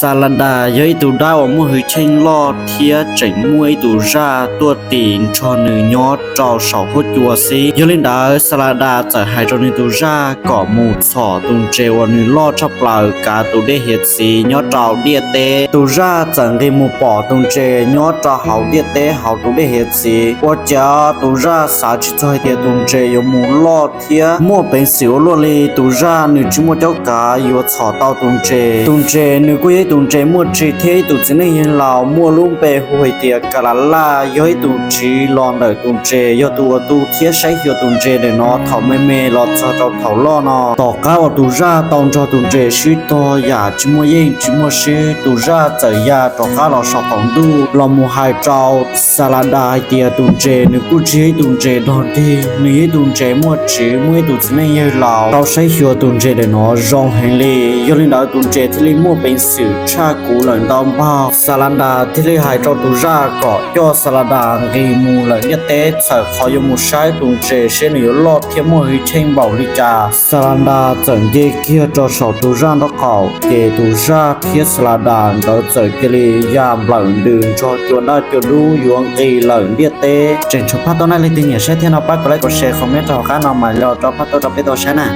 Xaladas yog ib tug dab uas muaj hwj chim loj thiab tseem muaj ib tug zaj tuaj tis nrog nws nyob rau saum huab cua xwb. Yog li ntawd Xaladas txawm hais rau nws tus zaj kom mus txhom tus ntses uas nws loj tshaj plaws kav tus dej hiav txwv nyob rau ntiaj teb. Tus zaj txawm nqis mus pom tus ntses nyob rau hauv ntiaj teb hauv tus dej hiav txwv. Ua cas tus zaj xav tsis txog hais tias tus ntses yuav mus loj thiab muaj peev xwm ua luaj li. Tus zaj nws tsis muaj cuab kav yuav txhom tau tus ntses. Tus ntses nws kuj yog ib tus ntses muaj tsim thiab ib tus txiv neej yawg laus muaj lub npe hu hais tias Kalalaj yog ib tus tsiv los ntawm tus ntses, yog tus uas tu thiab saib xyuas tus ntses ntawm no thaum me me los txog rau thaum loj no. Tom qab uas tus zaj tau nrog tus ntses sib tog yam tsis muaj yeej tsis muaj swb, tus zaj txawm ya rov qab los saum qaum ntuj los mus hais rau Xaladas hais tias tus ntses nws kuj tsis yog ib tus ntses dog dig, nws yog ib tus ntses muaj tsim, muaj ib tus txiv neej yawg laus tau saib xyuas tus ntses ntawm no zoo heev li. Yog li ntawd tus ntses thiaj li muaj peev xwm tshaj kuv lawm ntau npaug. Xaladas thiaj li hais rau tus zaj kom coj Xaladas nqis mus lawm ntiaj teb txhawm qhov yuav mus saib tus ntses seb nws yuav loj thiab muaj hwj chim npaum li cas. Xaladas txawm nce kiag rau saum tus zaj nraub qaum, ces tus zaj thiab Xaladas nkawd txawm cia li ya nplawm ntws nrog cua daj cua dub yuav nqis lawm ntiaj teb. Tseem tshuav phaj tuaj na, leej twg nyiam saib thiab no pab kom like, kom share, comment rau hauv qab no mam li los rau phaj tuaj rau peb tau saib na.